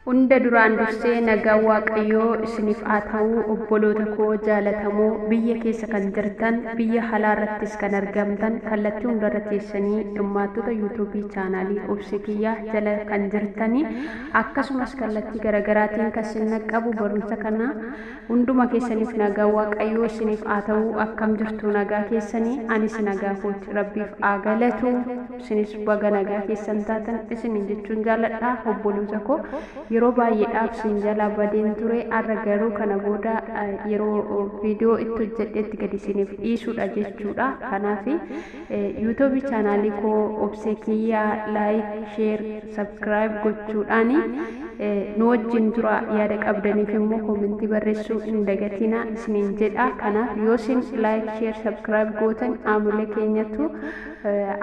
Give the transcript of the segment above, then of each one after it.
Hunda duraan dursee nagaan Waaqayyoo isiniif haa ta'u. Obboloota koo jaalatamoo, biyya keessa kan jirtan, biyya alaa irrattis kan argamtan, kallattii hundarra teessanii hirmaattota yuutuubii chaanaalii Obsee Kiyyaa jala kan jirtanii, akkasumas kallattii garaagaraatiin kan isin qabu barumsa kana hunduma keessaniif nagaan Waaqayyoo isiniif haa ta'u. Akkam jirtu? Nagaa keessanii? Anis nagaa kooti, Rabbiif haa galatu. Isinis baga nagaa keessan taatan isiniin jechuun jaalladha. Obboloota koo, yeroo baay'eedhaaf sin jalaa badeen ture. Har'a garuu kana booda yeroo viidiyoo itti hojjedhetti gadi isiniif dhiisuudha jechuudha. Kanaaf yuutuubii chaanaalii koo Obsee Kiyyaa like, share, subscribe gochuudhaan nu wajjin tura. Yaada qabdaniif immoo koomentii barreessuu hin dagatina isiniin jedha. Kanaaf yoo isin like, share, subscribe gootan, haamilee keenyatu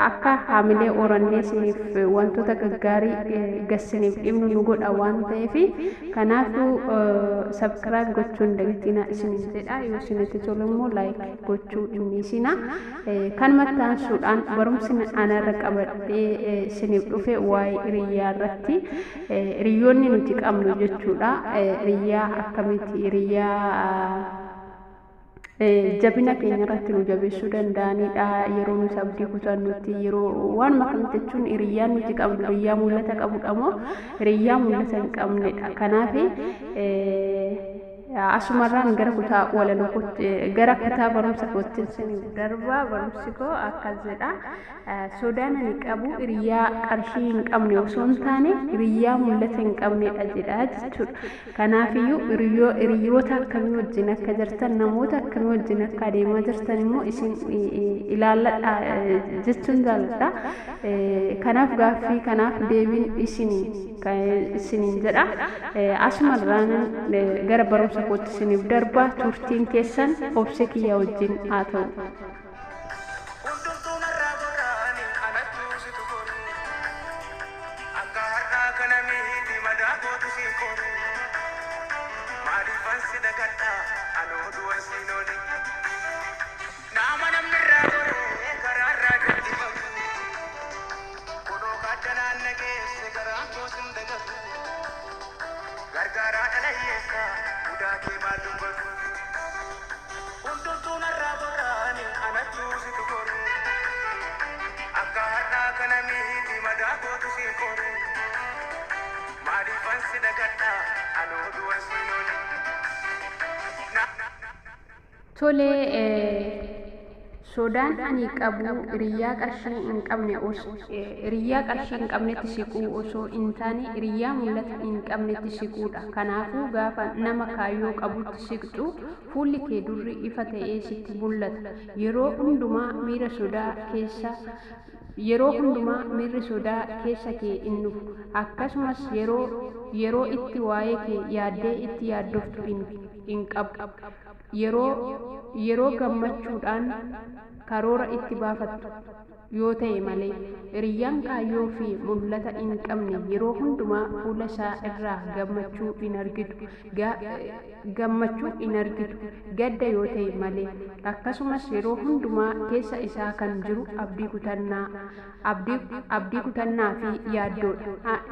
akka haamilee horannee isiniif wantoota gaggaarii gassiniif dhimnu nu godha waan ta'eef, kanaafuu subscribe gochuu hin dagatina isiniin jedha. Yoo isinitti tolu immoo like gochuu hin dhiisina. Kan maxxansuudhaan barumsi anarra qabadhee isiniif dhufe waa'ee hiriyyaa irratti, hiriyoonni nuti qabnu jechuudha. Hiriyyaa akkamitti, hiriyyaa jabina keenya irratti nu jabeessuu danda'anidha. Yeroo nuti abdii kutannutti, yeroo waanuma akkamitti jechuun, hiriyyaan nuti qabnu hiriyyaa mul'ata qabudha moo hiriyyaa mul'ata hin qabnedha? Kanaaf asumarraan gara kutaa walaloo kootti, gara kutaa barumsa kootti isiniif darba. Barumsi koo akkas jedha: "Sodaan ani qabu hiriyyaa qarshii hin qabne osoo hin taane hiriyyaa mul'ata hin qabnedha" jedha jechuudha. Kanaafiyyuu hiriyoota akkamii wajjin akka jirtan, namoota akkamii wajjin akka adeemaa jirtan immoo isin ilaalladha jechuun jaalladha. Kanaaf gaaffii kanaaf deebiin isiniin jedha. Asumarraan gara barumsa kootti isiniif darba. Turtiin keessan Obsee Kiyyaa wajjin haa ta'u. Hundumtuu narraa goraani, anattuu situ goru. Akka har'aa kana miti, madaa kootu siin qoru. Maaliifan si dagadhaa, anoo du'an siin oole? Nama namni irraa goree karaarraa jal'ifatu. Kunoo kaaddanaan na geesse, garaan koo sin dagatu. Gargaaraa dhala hiyyeessaa, mudaa kee maal dubbatu? Hundumtuu narraa goraani, anattuu situ goru. Akka har'aa kana miti, madaa kootu siin qoru. Maaliifan si dagadhaa, anoo du'an siin oole? Tolee, sodaan ani qabu hiriyyaa qarshii hin qabnetti siquu osoo hin taane hiriyyaa mul'ata hin qabnetti siquudha. Kanaafuu gaafa nama kaayyoo qabutti siqxu, fuulli kee durri ifa ta'ee sitti mul'ata. Yeroo hundumaa miirri sodaa keessa kee hin dhufu. Akkasumas yeroo itti waa'ee kee yaaddee itti yaaddoftu hin qabu. Yeroo gammachuudhaan karoora itti baafattu yoo ta'e malee. Hiriyyaan kaayyoo fi mul'ata hin qabne yeroo hundumaa fuula isaa irraa gammachuu hin argitu, gadda yoo ta'e malee. Akkasumas yeroo hundumaa keessa isaa kan jiru abdii kutannaa fi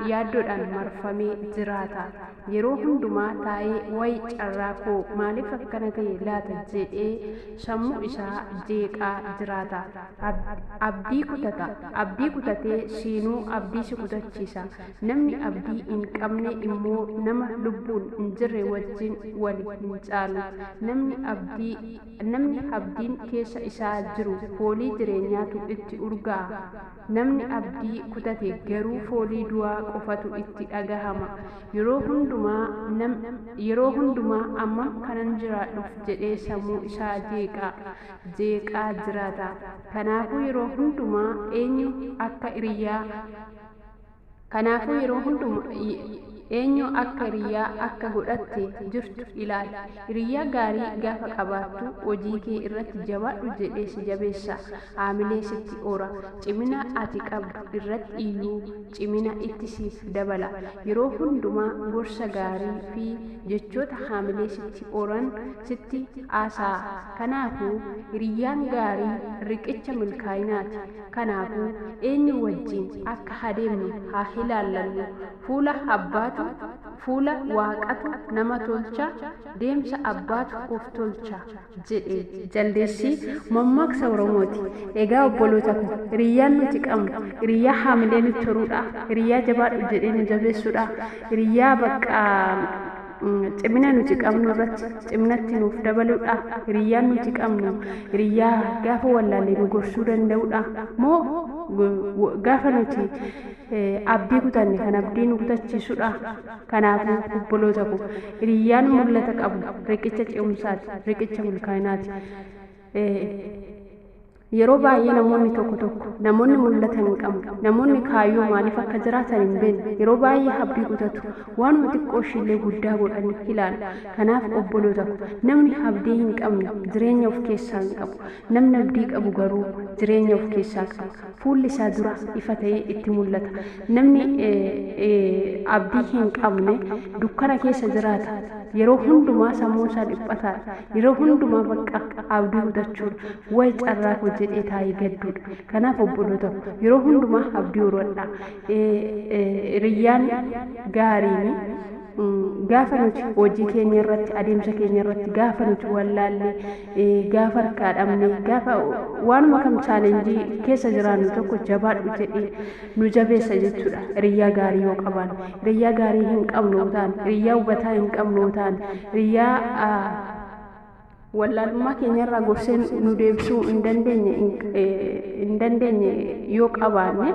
yaaddoodhaan marfamee jiraata. Yeroo hundumaa taa'ee, "Wayi carraa koo, maaliif akkana ta'e laata?" jedhee sammuu isaa jeeqaa jiraata. Abdii kutata. Abdii kutatee siinuu abdii si kutachiisa. Namni abdii hin qabne immoo nama lubbuun hin jirre wajjin wal hin caalu. Namni abdiin keessa isaa jiru foolii jireenyaatu itti urgaa'a. Namni abdii kutate garuu foolii du'aa qofatu itti dhagahama. Yeroo hundumaa "Ammam kanan jiraadhuuf?" jedhee sammuu isaa jeeqaa jiraata. Kanaafuu yeroo hundumaa eenyu akka hiriyaa akka godhatte jirtu ilaali. Hiriyaa gaarii gaafa qabaattu, "Hojii kee irratti jabaadhu" jedhee si jabeessa. Haamilee sitti ora. Cimina ati qabdu irratti iyyuu cimina itti siif dabala. Yeroo hundumaa gorsa gaarii fi jechoota haamilee sitti oran sitti haasa'a. Kanaafuu hiriyyaan gaarii riqicha milkaa'inaati. Kanaafuu eenyu wajjin akka adeemnu haa ilaallannu. Fuula abbaatu, fuula waaqatu nama tolcha, deemsa abbaatu of tolcha jedhe jaldeessi mammaaksa Oromooti. Egaa obboloota ko, hiriyyaan nuti qabnu hiriyyaa haamilee nutti horuudha, hiriyyaa jabaadhu jedhee nu jabeessuudha, hiriyyaa bakka cimina nuti qabnu irratti ciminatti nuuf dabaluudha, hiriyyaan nuti qabnu hiriyyaa gaafa wallaalle nu gorsuu danda'uudha moo gaafa nuti abdii kutanne kan abdii nu kutachiisudha? Kanaafuu obboloota ko, hiriyyaan mul'ata qabu riqicha ce'umsaati, riqicha milkaa'inaati. Yeroo baay'ee namoonni tokko tokko, namoonni mul'ata hin qabne, namoonni kaayyoo maaliif akka jiraatan hin beekne, yeroo baay'ee abdii kutatu, waanuma xiqqoo ishiillee guddaa godhanii ilaalu. Kanaaf obboloota ko, namni abdii hin qabne jireenya of keessaa hin qabu. Namni abdii qabu garuu jireenya of keessaa qaba. Fuulli isaa dura ifa ta'ee itti mul'ata. Namni abdii hin qabne dukkana keessa jiraata. Yeroo hundumaa sammuu isaa dhiphataadha. Yeroo hundumaa bakka abdii kutachuudha. Wayi carraa koo jedhee taa'ee gadduudha. Kanaaf obboloota ko, yeroo hundumaa abdii horadhaa. Hiriyyaan gaariin gaafa nuti hojii keenya irratti, adeemsa keenya irratti, gaafa nuti wallaalle, gaafa harkaa dhabne, gaafa waanuma kam challenge keessa jiraannu tokko jabaadhu jedhee nu jabeessa jechuudha. Hiriyyaa gaarii yoo qabaanne. Hiriyyaa gaarii hin qabnu yoo ta'an, hiriyyaa hubataa hin qabnu yoo ta'an, hiriyyaa wallaalummaa keenyarraa gorsee nu deebisuu hin dandeenye yoo qabaanne,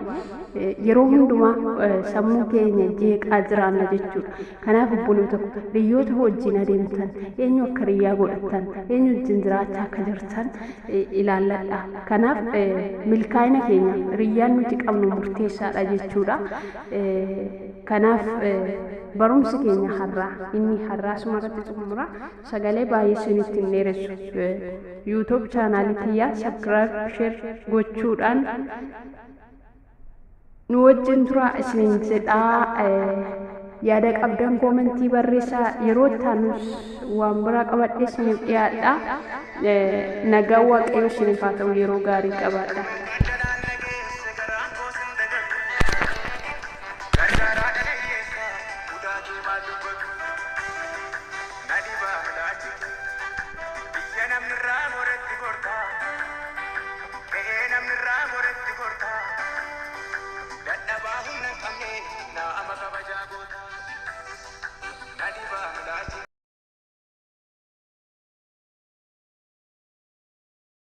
yeroo hundumaa sammuu keenya jeeqaa jiraanna jechuudha. Kanaaf obboloota ko, hiriyoota wajjin adeemtan, eenyu akka hiriyyaa godhattan, eenyu wajjin jiraachaa akka jirtan ilaalladha. Kanaaf milkaa'ina keenya hiriyyaan nuti qabnu murteessaadha jechuudha. Kanaaf barumsi keenya har'aa inni har'aa asumarratti xumura. Sagalee baay'ee isinitti hin dheeressu. YouTube channelii kiyyaa subscribe, share gochuudhaan nu wajjin turaa isiniin jedhaa. Yaada qabdan commentii barreessaa. Yeroo ittaanus waan biraa qabadhee isiniif dhiyaadha. Nagaan Waaqayyo isiniif haa ta'u. Yeroo gaarii qabaadha. Gaddalaan nageesse garaan koos hin dagatu. Gargaaraa dhagayyeessa mudaa kee maal dubbatu. Na dhibaa laachite biyya namni irraa goretti gortaa. Qe'ee namni irraa goretti gortaa. Dadhabaa humna hin qabne naa ama kabajaa goota.